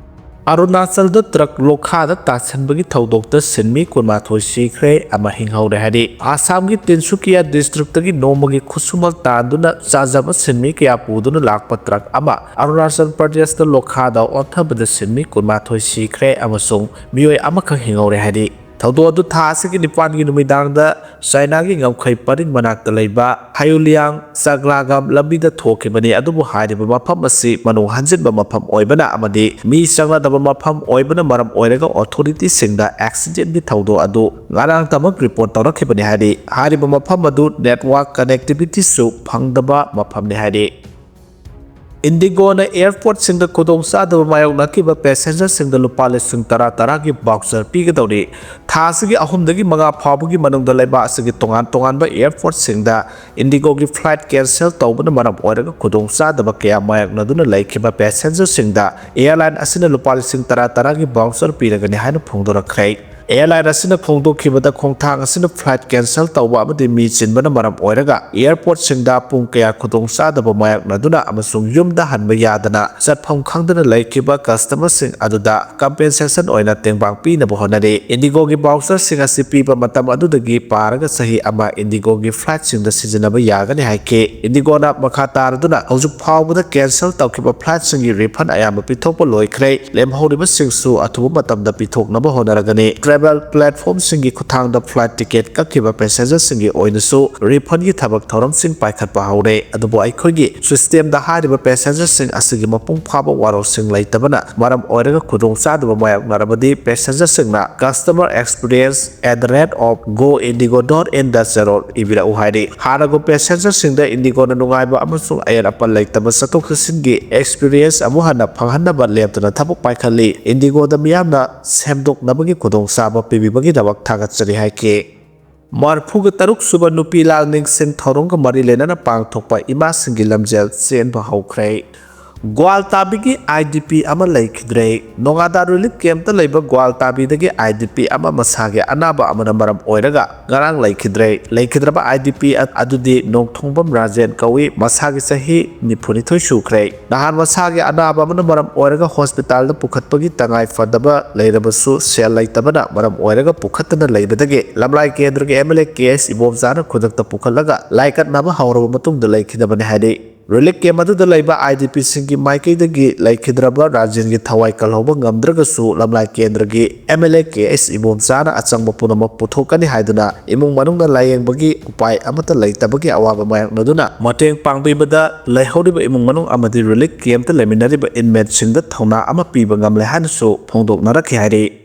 ꯑꯔꯨꯅꯥꯆꯜꯗ ꯇ꯭ꯔꯛ ꯂꯣꯈꯥꯗ ꯇꯥꯁꯤꯟꯕꯒꯤ ꯊꯧꯗꯣꯛꯇ ꯁꯤꯟꯃꯤ ꯀꯨꯟꯃꯥꯊꯣꯏ ꯁꯤꯈ꯭ꯔꯦ ꯑꯃ ꯍꯤꯡꯍꯧꯔꯦ ꯍꯥꯏꯔꯤ꯫ ꯑꯁꯥꯝꯒꯤ ꯇꯤꯟꯁꯨꯀꯤꯌꯥ districtꯇꯒꯤ ꯅꯣꯡꯃꯒꯤ ꯈꯨꯠꯁꯨꯃꯟ ꯇꯥꯟꯗꯨꯅ ꯆꯥꯖꯕ ꯁꯤꯟꯃꯤ ꯀꯌꯥ ꯄꯨꯗꯨꯅ ꯂꯥꯛꯄ ꯇ꯭ꯔꯛ ꯑꯃ ꯑꯔꯨꯅꯥꯆꯜ ꯄ꯭ꯔꯗꯦꯁꯇ ꯂꯣꯈꯥꯗ ꯑꯣꯟꯊꯕꯗ ꯁꯤꯟꯃꯤ ꯀꯨꯟꯃꯥꯊꯣꯏ ꯁꯤꯈ꯭ꯔꯦ ꯑꯃꯁꯨꯡ ꯃꯤꯑꯣꯏ ꯑꯃꯈꯛ ꯍꯤꯡꯍꯧꯔꯦ ꯍꯥꯏꯔꯤ꯫ ꯊꯧꯗꯣꯛ ꯑꯗꯨ ꯊꯥ ꯑꯁꯤꯒꯤ ꯅꯤꯄꯥꯟꯒꯤ ꯅꯨꯃꯤꯗꯥꯡꯗ ꯆꯥꯏꯅꯥꯒꯤ ꯉꯝꯈꯩ ꯄꯔꯤꯡ ꯃꯅꯥꯛꯇ ꯂꯩꯕ ꯍꯌꯨꯂꯤꯌꯥꯡ ꯆꯥꯒ꯭ꯂꯥꯒꯥꯝ ꯂꯝꯕꯤꯗ ꯊꯣꯛꯈꯤꯕꯅꯤ, ꯑꯗꯨꯕꯨ ꯍꯥꯏꯔꯤꯕ ꯃꯐꯝ ꯑꯁꯤ ꯃꯅꯨꯡ ꯍꯟꯖꯤꯟꯕ ꯃꯐꯝ ꯑꯣꯏꯕꯅ ꯑꯃꯗꯤ ꯃꯤ ꯆꯪꯅꯗꯕ ꯃꯐꯝ ꯑꯣꯏꯕꯅ ꯃꯔꯝ ꯑꯣꯏꯔꯒ ꯑꯣꯊꯣꯔꯤꯇꯤꯁꯤꯡꯗ ꯑꯦꯛꯁꯤꯗꯦꯟꯒꯤ ꯊꯧꯗꯣꯛ ꯑꯗꯨ ꯉꯔꯥꯡꯇꯃꯛ ꯔꯤꯄꯣꯔꯠ ꯇꯧꯔꯛꯈꯤꯕꯅꯤ ꯍꯥꯏꯔꯤ꯫ ꯍꯥꯏꯔꯤꯕ ꯃꯐꯝ ꯑꯗꯨ ꯅꯦꯠꯋꯥꯔꯛ ꯀꯅꯦꯛꯇꯤꯚꯤꯇꯤꯁꯨ ꯐꯪꯗꯕ ꯃꯐꯝꯅꯤ ꯍꯥꯏꯔꯤ꯫ ꯏꯟꯗꯤꯒꯣꯅ ꯑꯦꯌꯔꯄꯣꯔꯠꯁꯤꯡꯗ ꯈꯨꯗꯣꯡꯆꯥꯗꯕ ꯃꯥꯌꯣꯛꯅꯈꯤꯕ ꯄꯦꯁꯦꯟꯖꯔꯁꯤꯡꯗ ꯂꯨꯄꯥ ꯂꯤꯁꯤꯡ ꯇꯔꯥ ꯇꯔꯥꯒꯤ ꯚꯥꯎꯆꯔ ꯄꯤꯒꯗꯧꯔꯤ꯫ ꯊꯥ ꯑꯁꯤꯒꯤ ꯑꯍꯨꯝꯗꯒꯤ ꯃꯉꯥ ꯐꯥꯎꯕꯒꯤ ꯃꯅꯨꯡꯗ ꯂꯩꯕꯥꯛ ꯑꯁꯤꯒꯤ ꯇꯣꯉꯥꯟ ꯇꯣꯉꯥꯟꯕ ꯑꯦꯌꯔꯄꯣꯔꯠꯁꯤꯡꯗ ꯏꯟꯗꯤꯒꯣꯒꯤ ꯐ꯭ꯂꯥꯏꯠ ꯀꯦꯟꯁꯦꯜ ꯇꯧꯕꯅ ꯃꯔꯝ ꯑꯣꯏꯔꯒ ꯈꯨꯗꯣꯡꯆꯥꯗꯕ ꯀꯌꯥ ꯃꯥꯌꯣꯛꯅꯗꯨꯅ ꯂꯩꯈꯤꯕ ꯄꯦꯁꯦꯟꯖꯔꯁꯤꯡꯗ ꯑꯦꯌꯔꯂꯥꯏꯟ ꯑꯁꯤꯅ ꯂꯨꯄꯥ ꯂꯤꯁꯤꯡ ꯇꯔꯥ ꯇꯔꯥꯒꯤ ꯚꯥꯎꯆꯔ ꯄꯤꯔꯒꯅꯤ ꯍꯥꯏꯅ ꯐꯣꯡꯗꯣꯔꯛꯈ꯭ꯔꯦ꯫ ꯑꯦꯌꯔꯂꯥꯏꯟ ꯑꯁꯤꯅ ꯐꯣꯡꯗꯣꯛꯈꯤꯕꯗ, ꯈꯣꯡꯊꯥꯡ ꯑꯁꯤꯅ ꯐ꯭ꯂꯥꯏꯠ ꯀꯦꯟꯁꯦꯜ ꯇꯧꯕ ꯑꯃꯗꯤ ꯃꯤ ꯆꯤꯟꯕꯅ ꯃꯔꯝ ꯑꯣꯏꯔꯒ ꯑꯦꯌꯔꯄꯣꯔꯠꯁꯤꯡꯗ ꯄꯨꯡ ꯀꯌꯥ ꯈꯨꯗꯣꯡꯆꯥꯗꯕ ꯃꯥꯌꯣꯛꯅꯗꯨꯅ ꯑꯃꯁꯨꯡ ꯌꯨꯝꯗ ꯍꯟꯕ ꯌꯥꯗꯅ ꯆꯠꯐꯝ ꯈꯪꯗꯅ ꯂꯩꯈꯤꯕ ꯀꯁꯇꯃꯔꯁꯤꯡ ꯑꯗꯨꯗ ꯀꯝꯄꯦꯟꯁꯦꯁꯟ ꯑꯣꯏꯅ ꯇꯦꯡꯕꯥꯡ ꯄꯤꯅꯕ ꯍꯣꯠꯅꯔꯤ꯫ ꯏꯟꯗꯤꯒꯣꯒꯤ ꯚꯥꯎꯆꯔꯁꯤꯡ ꯑꯁꯤ ꯄꯤꯕ ꯃꯇꯝ ꯑꯗꯨꯗꯒꯤ ꯄꯥꯔꯒ ꯆꯍꯤ ꯑꯃ ꯏꯟꯗꯤꯒꯣꯒꯤ ꯐ꯭ꯂꯥꯏꯠꯁꯤꯡꯗ ꯁꯤꯖꯤꯟꯅꯕ ꯌꯥꯒꯅꯤ ꯍꯥꯏꯈꯤ꯫ ꯏꯟꯗꯤꯒꯣꯅ ꯃꯈꯥ ꯇꯥꯔꯗꯨꯅ ꯍꯧꯖꯤꯛ ꯐꯥꯎꯕꯗ ꯀꯦꯟꯁꯦꯜ ꯇꯧꯈꯤꯕ ꯐ꯭ꯂꯥꯏꯠꯁꯤꯡꯒꯤ ꯔꯤꯐꯟ ꯑꯌꯥꯝꯕ ꯄꯤꯊꯣꯛꯄ ꯂꯣꯏꯈ꯭ꯔꯦ꯫ ꯂꯦꯝꯍꯧꯔꯤꯕꯁꯤꯡꯁꯨ ꯑꯊꯨꯕ ꯃꯇꯝꯗ ꯄꯤꯊꯣꯛꯅꯕ ꯍꯣꯠꯅꯔꯒꯅꯤ꯫ ꯇ꯭ꯔꯦꯚꯦꯜ ꯄ꯭ꯂꯦꯠꯐꯣꯝꯁꯤꯡꯒꯤ ꯈꯨꯠꯊꯥꯡꯗ ꯐ꯭ꯂꯥꯏꯠ ꯇꯤꯀꯦꯠ ꯀꯛꯈꯤꯕ ꯄꯦꯁꯦꯟꯖꯔꯁꯤꯡꯒꯤ ꯑꯣꯏꯅꯁꯨ ꯔꯤꯐꯟꯒꯤ ꯊꯕꯛ ꯊꯧꯔꯝꯁꯤꯡ ꯄꯥꯏꯈꯠꯄ ꯍꯧꯔꯦ꯫ ꯑꯗꯨꯕꯨ ꯑꯩꯈꯣꯏꯒꯤ ꯁꯤꯁꯇꯦꯝꯗ ꯍꯥꯏꯔꯤꯕ ꯄꯦꯁꯦꯟꯖꯔꯁꯤꯡ ꯑꯁꯤꯒꯤ ꯃꯄꯨꯡ ꯐꯥꯕ ꯋꯥꯔꯣꯜꯁꯤꯡ ꯂꯩꯇꯕꯅ ꯃꯔꯝ ꯑꯣꯏꯔꯒ ꯈꯨꯗꯣꯡꯆꯥꯗꯕ ꯃꯥꯌꯣꯛꯅꯔꯕꯗꯤ ꯄꯦꯁꯦꯟꯖꯔꯁꯤꯡꯅ customer experience at the rate of go indigo dot in ꯗ ꯆꯦꯔꯣꯜ ꯏꯕꯤꯔꯛꯎ ꯍꯥꯏꯔꯤ꯫ ꯍꯥꯟꯅꯒꯨꯝ ꯄꯦꯁꯦꯟꯖꯔꯁꯤꯡꯗ ꯏꯟꯗꯤꯒꯣꯅ ꯅꯨꯡꯉꯥꯏꯕ ꯑꯃꯁꯨꯡ ꯑꯌꯦꯠ ꯑꯄꯟ ꯂꯩꯇꯕ ꯆꯠꯊꯣꯛ ꯆꯠꯁꯤꯟꯒꯤ ꯑꯦꯛꯁꯄꯤꯔꯤꯌꯦꯟꯁ ꯑꯃꯨꯛ ꯍꯟꯅ ꯐꯪꯍꯟꯅꯕ ꯂꯦꯞꯇꯅ ꯊꯕꯛ ꯄꯥꯏꯈꯠꯂꯤ꯫ ꯏꯟꯗꯤꯒꯣꯗ ꯃꯤꯌꯥꯝꯅ ꯁꯦꯝꯗꯣꯛꯅꯕꯒꯤ ꯈꯨꯗꯣꯡꯆꯥꯕ ꯄꯤꯕꯤꯕꯒꯤꯗꯃꯛ ꯊꯥꯒꯠꯆꯔꯤ ꯍꯥꯏꯈꯤ꯫ ꯃꯔꯤꯐꯨꯇꯔꯨꯛ ꯁꯨꯕ ꯅꯨꯄꯤ ꯂꯥꯜ ꯅꯤꯡꯁꯤꯡ ꯊꯧꯔꯝꯒ ꯃꯔꯤ ꯂꯩꯅꯅ ꯄꯥꯡꯊꯣꯛꯄ ꯏꯃꯥꯁꯤꯡꯒꯤ ꯂꯝꯖꯦꯜ ꯆꯦꯟꯕ ꯍꯧꯈ꯭ꯔꯦ꯫ ꯒ꯭ꯋꯥꯜꯇꯥꯕꯤꯒꯤ ꯑꯥꯏ ꯗꯤ ꯄꯤ ꯑꯃ ꯂꯩꯈꯤꯗ꯭ꯔꯦ꯫ ꯅꯣꯉꯥꯗꯥ ꯔꯤꯂꯤꯐ ꯀꯦꯝꯞꯇ ꯂꯩꯕ ꯒ꯭ꯋꯥꯜꯇꯥꯕꯤꯗꯒꯤ ꯑꯥꯏ ꯗꯤ ꯄꯤ ꯑꯃ ꯃꯁꯥꯒꯤ ꯑꯅꯥꯕ ꯑꯃꯅ ꯃꯔꯝ ꯑꯣꯏꯔꯒ ꯉꯔꯥꯡ ꯂꯩꯈꯤꯗ꯭ꯔꯦ꯫ ꯂꯩꯈꯤꯗ꯭ꯔꯕ ꯑꯥꯏ ꯗꯤ ꯄꯤ ꯑꯗꯨꯗꯤ ꯅꯣꯡꯊꯣꯡꯕꯝ ꯔꯥꯖꯦꯟ ꯀꯧꯏ꯫ ꯃꯁꯥꯒꯤ ꯆꯍꯤ ꯅꯤꯐꯨꯅꯤꯊꯣꯏ ꯁꯨꯈ꯭ꯔꯦ꯫ ꯅꯍꯥꯟ ꯃꯁꯥꯒꯤ ꯑꯅꯥꯕ ꯑꯃꯅ ꯃꯔꯝ ꯑꯣꯏꯔꯒ ꯍꯣꯁꯄꯤꯇꯥꯜꯗ ꯄꯨꯈꯠꯄꯒꯤ ꯇꯉꯥꯏ ꯐꯗꯕ ꯂꯩꯔꯕꯁꯨ ꯁꯦꯜ ꯂꯩꯇꯕꯅ ꯃꯔꯝ ꯑꯣꯏꯔꯒ ꯄꯨꯈꯠꯇꯅ ꯂꯩꯕꯗꯒꯤ ꯂꯝꯂꯥꯏ ꯀꯦꯟꯗ꯭ꯔꯒꯤ ꯑꯦꯝ ꯑꯦꯜ ꯑꯦ ꯀꯦ ꯑꯦꯁ ꯏꯕꯣꯝꯆꯥꯅ ꯈꯨꯗꯛꯇ ꯄꯨꯈꯠꯂꯒ ꯂꯥꯏꯀꯠꯅꯕ ꯍꯧꯔꯕ ꯃꯇꯨꯡꯗ ꯂꯩꯈꯤꯗꯕꯅꯤ ꯍꯥꯏꯔꯤ꯫ ꯔꯤꯂꯤꯐ ꯀꯦꯝꯞ ꯑꯗꯨꯗ ꯂꯩꯕ ꯑꯥꯏ ꯗꯤ ꯄꯤꯁꯤꯡꯒꯤ ꯃꯥꯏꯀꯩꯗꯒꯤ ꯂꯩꯈꯤꯗ꯭ꯔꯕ ꯔꯥꯖꯦꯟꯒꯤ ꯊꯋꯥꯏ ꯀꯜꯍꯧꯕ ꯉꯝꯗ꯭ꯔꯒꯁꯨ, ꯂꯝꯂꯥꯏ ꯀꯦꯟꯗ꯭ꯔꯒꯤ M L A K H ꯏꯕꯣꯝꯆꯥꯅ ꯑꯆꯪꯕ ꯄꯨꯝꯅꯃꯛ ꯄꯨꯊꯣꯛꯀꯅꯤ ꯍꯥꯏꯗꯨꯅ, ꯏꯃꯨꯡ ꯃꯅꯨꯡꯅ ꯂꯥꯌꯦꯡꯕꯒꯤ ꯎꯄꯥꯏ ꯑꯃꯠꯇ ꯂꯩꯇꯕꯒꯤ ꯑꯋꯥꯕ ꯃꯥꯌꯣꯛꯅꯗꯨꯅ ꯃꯇꯦꯡ ꯄꯥꯡꯕꯤꯕꯗ ꯂꯩꯍꯧꯔꯤꯕ ꯏꯃꯨꯡ ꯃꯅꯨꯡ ꯑꯃꯗꯤ ꯔꯤꯂꯤꯐ ꯀꯦꯝꯞꯇ ꯂꯩꯃꯤꯟꯅꯔꯤꯕ ꯏꯟꯃꯦꯠꯁꯤꯡꯗ ꯊꯧꯅꯥ ꯑꯃ ꯄꯤꯕ ꯉꯝꯂꯦ ꯍꯥꯏꯅꯁꯨ ꯐꯣꯡꯗꯣꯛꯅꯔꯛꯈꯤ ꯍꯥꯏꯔꯤ꯫